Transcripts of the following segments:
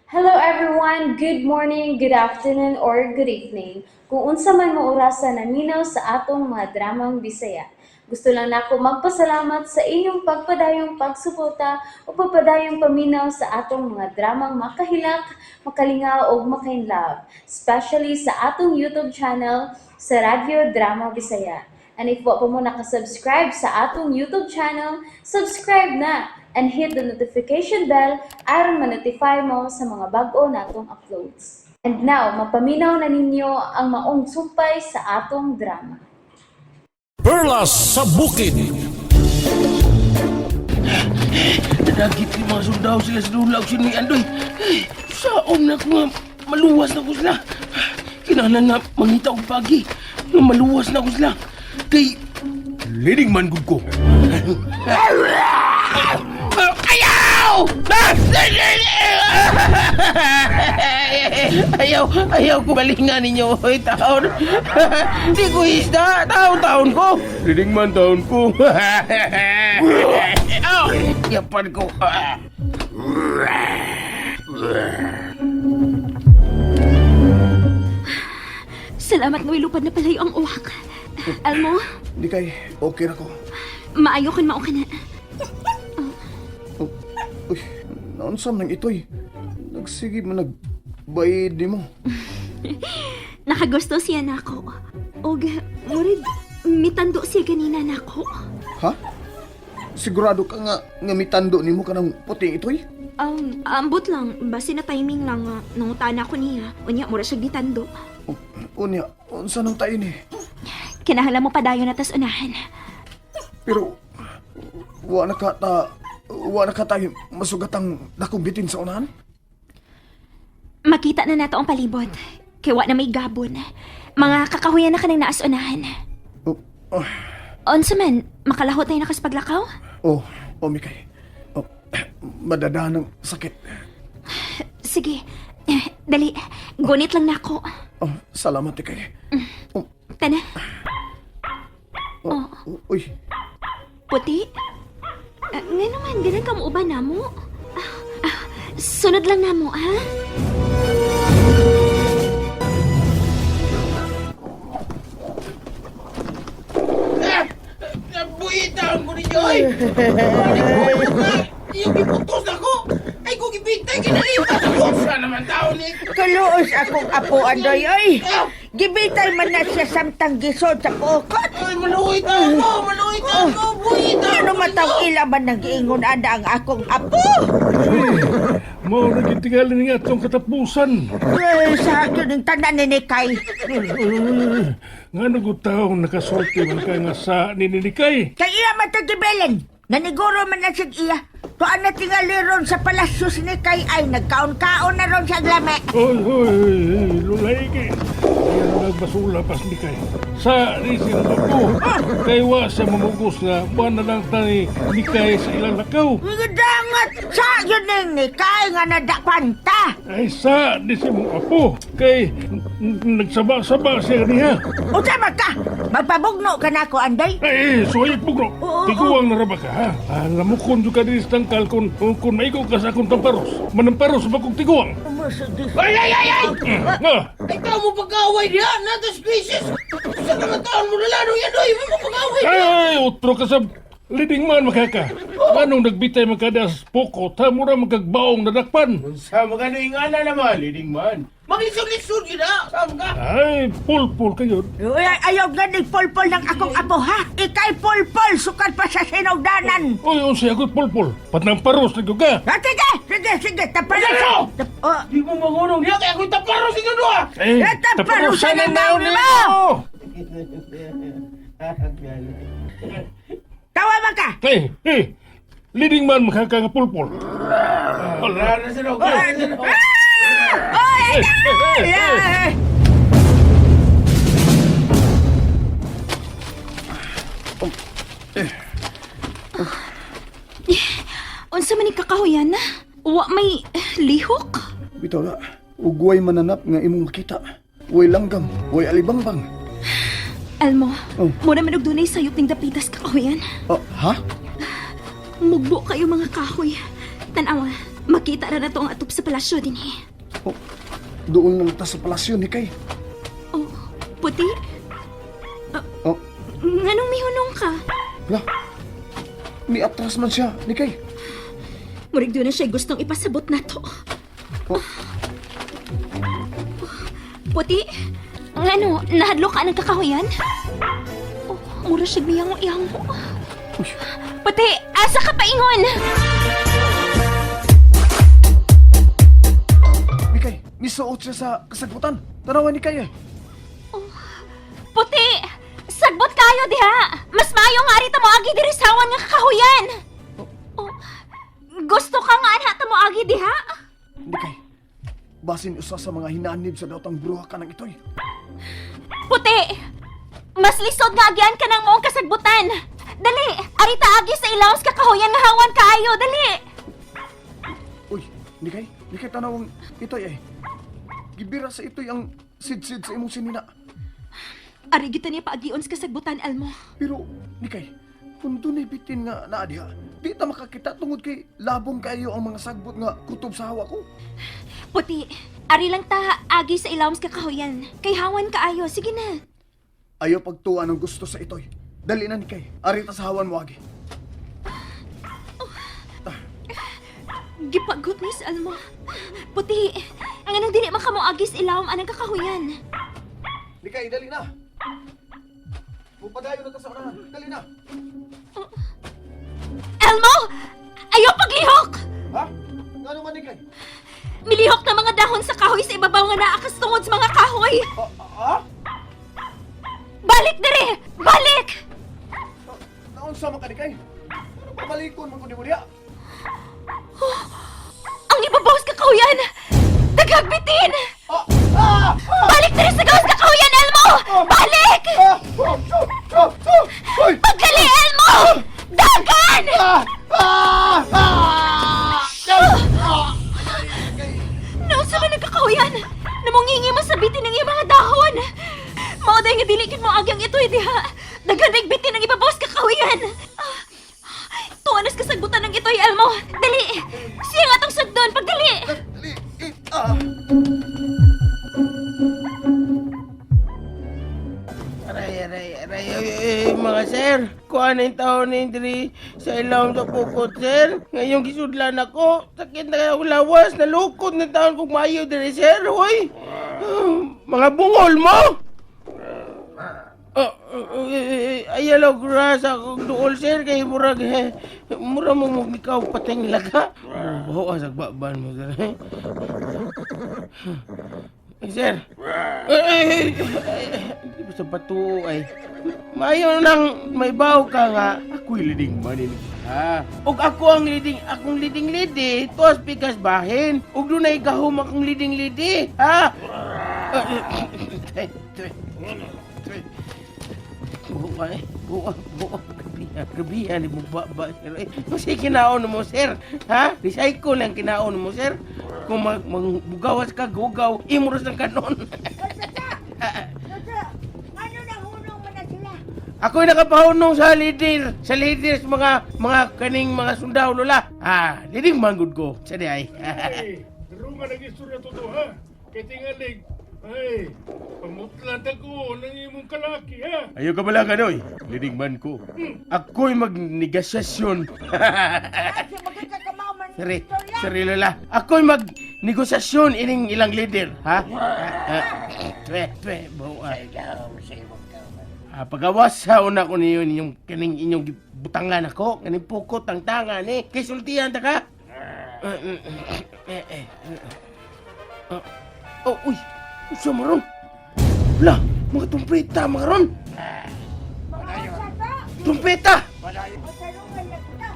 Hello everyone! Good morning, good afternoon, or good evening. Kung unsa man mo orasa naminaw sa atong mga dramang Bisaya. Gusto lang nako magpasalamat sa inyong pagpadayong pagsuporta o pagpadayong paminaw sa atong mga dramang makahilak, makalingaw ug makainlove, especially sa atong YouTube channel sa Radyo Drama Bisaya. And if wa pa mo nakasubscribe sa atong YouTube channel, subscribe na and hit the notification bell aron ma-notify mo sa mga bag-o natong uploads. And now, mapaminaw na ninyo ang maong sumpay sa atong drama. Perlas sa Bukid. Nadagit ni mga sundao sila sa dulaw sini Andoy. Ay, saom na ko nga maluwas na ko sila. Kinahanglan nga mangita og pagi nga maluwas na ko sila. Kay leading man gud ko. Ayaw! Ayaw, ayaw ko balingan ninyo, oy, taon. Di ko isda, taon-taon ko. Leading man taon ko. Aw, yapan ko. Salamat nga lupad na palayo ang uwak. Almo, Di kay, okay ra ko. maayo kun mao ka na. Oh, uy, naunsa man itoy. Nagsige man nagbayad ni mo. Nakagusto siya nako. Og murid mitando siya ganina nako. Ha? Sigurado ka nga nga mitando nimo kanang puting itoy? Ambot lang, base na timing lang nga nangutana ko niya. Unya mura siya gitando. Oh, unya, unsa nang tayo ni? Kinahanglan mo padayon na tas unahan. Pero wa na ka tayo masugatang dakong bitin sa unahan? Makita na nato ang palibot. Kay wa na may gabon. Mga kakahuyan na kanang naas unahan. Oh, oh, Unsa man, makalahot na nakas paglakaw? oh, oh Mikay. Oh, madadahan ng sakit. Sige, dali. Gunit lang nako. Oh, salamat ikay. Oh, Tana, oh, uy, puti. Nga naman, ganun ka mo uban na mo. Sunod lang na mo, ha? Buitan ko ninyo, oy! Yung giputos na ko! Ay, kung gibintay, kinalipas ako! Saan naman taon ni? Kaluos akong apo, Andoy, oy. Gibitay man na siya samtang gisod sa pukot. Ay, maluoy taon ko! Maluoy taon ko! Buitan Ano mataw ila man nag-iingon ana ang akong apo? Mao na gitingali nga atong katapusan. Eh, sa yun ang tanan ni Nikay. Nga nagutaw nakasulti man ka nga sa ninilikay. Kay iya man ta gibelin. Naniguro man na siya iya. Tuan na tingali ron sa palasyo si Nikay ay nagkaon-kaon na ron sa glame. Oy, oy, oy, lulay kay. Ayan nagbasula pas ni kay. Sa ni po. Kay wa siya mamugos nga buwan na lang tani ni kay sa ilang lakaw. Dangat sa yun ang Nikay nga nadapanta. Ay sa ni si mong apo. Kay nagsaba-saba siya niya. Unsa man ka? Magpabugno ka na ako, Andoy. Ay, suway pugro. Oo, Tiguang na ra ba ka, ha? Lamukon jud ka diri sa tangkal kung maigo ka sa akong tamparos. Manamparos ba kong tiguang? Ay, ay, ay, ay! Nga! Ay, tao mo pag-away niya! Nata species! Sa naman taon mo nalaro yan, oy! Mo pag-away niya! Ay, utro ka sa leading man makaka. Anong nagbitay magkadas poko, tamo ra magkagbaong nadakpan. Sa mga ingana naman, leading man. Maglisod-lisod yun ha! Saan ka? Ay, pulpul kayo. Uy, ayaw ganing pulpol ng akong apo, ha? Ika'y pulpol, sukad pa sa sinugdanan. Uy, unsay ako'y pulpul. Patnamparos na ka. Ah, sige, sige, sige, tapalan. Ano? Oh, Di mo mangunong niya, kaya ako'y taparo sa inyo doha! Eh, Eh, tamparusan ang daon mo! Tawa man ka. Eh, eh, leading man makaka nga pulpul. Wala na sila, wala na sila. Oy, Eh, eh, eh, eh. ay, Unsa man ni kakahuyan na? Wa may lihok? Bitaw na, ugway mananap nga imong makita. Way langgam, way alibangbang. Almo, Oh. mura man og dunay sayop ning dapitas kakahuyan. Oh, ha? Mugbo kayo mga kahoy. Tanawa. Makita ra na to ang atop sa palasyo dinhi. Oh, doon lang ta sa palasyo ni Kay. Oh, puti? Oh, Nganong mihunong ka? la. Ni atras man siya, ni Kay. Murig doon na siya gustong ipasabot na to. Oh, Puti? Ngano, nahadlok ka ng kakahuyan? Oh, mura siya miyango-yango. uy, Puti, asa ka paingon? ni Kay, misuot siya sa kasagbutan. Tanawan ni Kay eh. Puti! Sagbot kayo diha! Mas maayo nga rito mo agi diri sa hawan nga kakahuyan! Oh, gusto ka nga anha ta mo agi diha? Ni Kay, basin usa sa mga hinanib sa daotang bruha ka ng itoy. Puti! Mas lisod nga agian ka ng moong kasagbutan! Dali! Arita agi sa ilawos kakahuyan nga hawan kaayo! Dali! Uy, ni Kay, ni Kay tanawang itoy eh. Gibira sa itoy ang sidsid sa imong sinina. Ari gita niya paagion sa kasagbutan, Elmo. Pero, Nikay, kung dunay bitin nga naa diha, di ta makakita tungod kay labong kayo ang mga sagbot nga kutob sa hawa ko. Puti, ari lang ta agi sa ilawom sa kakahuyan. Kay hawan kaayo, sige na. Ayaw pagtuwa ng gusto sa itoy. Dali na, Nikay. Ari ta sa hawan mo agi. Gipagot ni sa Elmo. Puti, ang anong dili man kamo agi sa ilawom anang kakahuyan. Nikay, dali na. Pupadayon na ta sa unahan. Dali na. Elmo! Ayaw paglihok! Ha? Ngano man, Nikay? Milihok na mga dahon sa kahoy sa ibabaw nga naakas tungod sa mga kahoy! Ah, ah? Balik dire! Balik! Naunsa man ka, Nikay? Ano pabalikon man ko ni mo diha? Ang ibabaw sa kakahuyan! Daghagbitin! Ah! Ah! Ah! Balik dire sa gawas kakahuyan, Elmo! Balik! Ah! Oh! Oh! Oh! Oh! Uy! Pagdali, Elmo! Dagan! Ah! Ah! Ah! Ah! Nausa man nagkakahuyan! Namungingi mo sa bitin ng iyong mga dahon! Mao dahil nga dili gid mo agyang ito'y diha! Daghan rig bitin ang ibabaw sa kakahuyan! Ah, Tuwa nas kasagbutan ng ito'y, Elmo! Dali! Siya nga tong sugdon! Pagdali! Dali! Eh, ah! Aray, aray, aray, ay, ay, mga sir. Kuha na yung taon na diri sa ilawom sa pukot, sir. Ngayong gisudlan ako. Sakit na kaya akong lawas. Nalukot na taon kong mayo diri, sir. Hoy! Ah, mga bungol mo! Oh, oh, eh, eh, ayalaw grass akong duol, sir. Kay murag, eh, mura mo mo ikaw pateng laga. Oh, asag baban mo, sir. Eh. Eh, sir. Eh, eh, eh, eh, di ba sa bato ay. Maayo nang may baw ka nga. Ako'y leading man ini. Ha. Og ako ang leading, akong leading lady, tuas pikas bahin. Og dunay gahom akong leading lady. Ha? Eh, eh, eh, Buwa eh. Buwa, buwa. Grabihan, grabihan ni mo ba, ba, sir. Eh, kasi kinaon mo, sir. Ha? Recycle ang kinaon mo, sir. Kung mag, magbugawas ka, gugaw, imuros ng kanon. Tata, ngano nahunong man na sila? Ako'y nakapahunong sa leader, sa leader sa mga, mga kaning mga sundao, lola. Ah, leading manggod ko. Sa di ay. Ay, darungan ang istorya to ha. Kay tingalig, ay, pamutlan ta ko ng imong kalaki, ha. Ayaw ka pala kanoy. Leading man ko. Ako'y magnegosyasyon. Kasi magkakamaw man Sari, istorya. sari lola. Ako'y magnegosasyon ining ilang leader, ha? Ah, Twe, twe, buwa. Ah, pagawas sa una ko niyo inyong kaning inyong butangan ako, kaning pukot ang tangan eh. Kay sultihan ta ka. Eh, eh, eh, eh. Ah, Oh, uy. Usa maron. Lah, mga trumpeta mga ron. Trumpeta.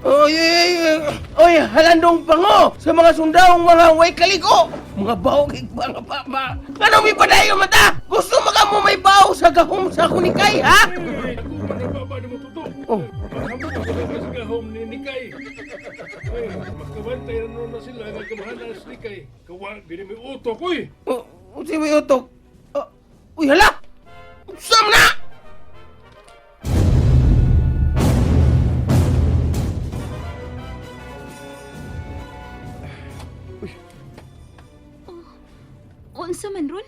Oy, oy, oy, oy, halandong pango sa mga sundawong mga way kaligo. Mga bawo kay mga baba. Ano may padayo mata? Gusto maka mo may bawo sa gahom sa kunikay, ha? Ay, ako man ang baba ni mo tuto. Oh, Mahamot ako na sa gahom ni Nikay. Ay, makabantay na nun na sila nga kamahalan sa Nikay. Kawa, gini may utok, uy. oh, si may utok. Oh, uy, hala! Saan na? Unsa man ron?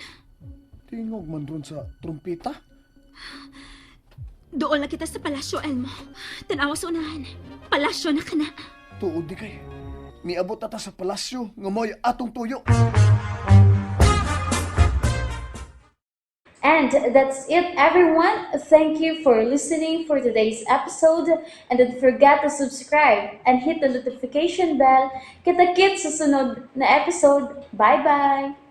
Tingog man ron sa trumpeta. Dool na kita sa palasyo, Elmo. Tanawa sa unahan. Palasyo na kana. Tuod di kay. Niabot na ta sa palasyo nga mo'y atong tuyo. And that's it, everyone. Thank you for listening for today's episode. And don't forget to subscribe and hit the notification bell. Kita-kits sa sunod na episode. Bye-bye!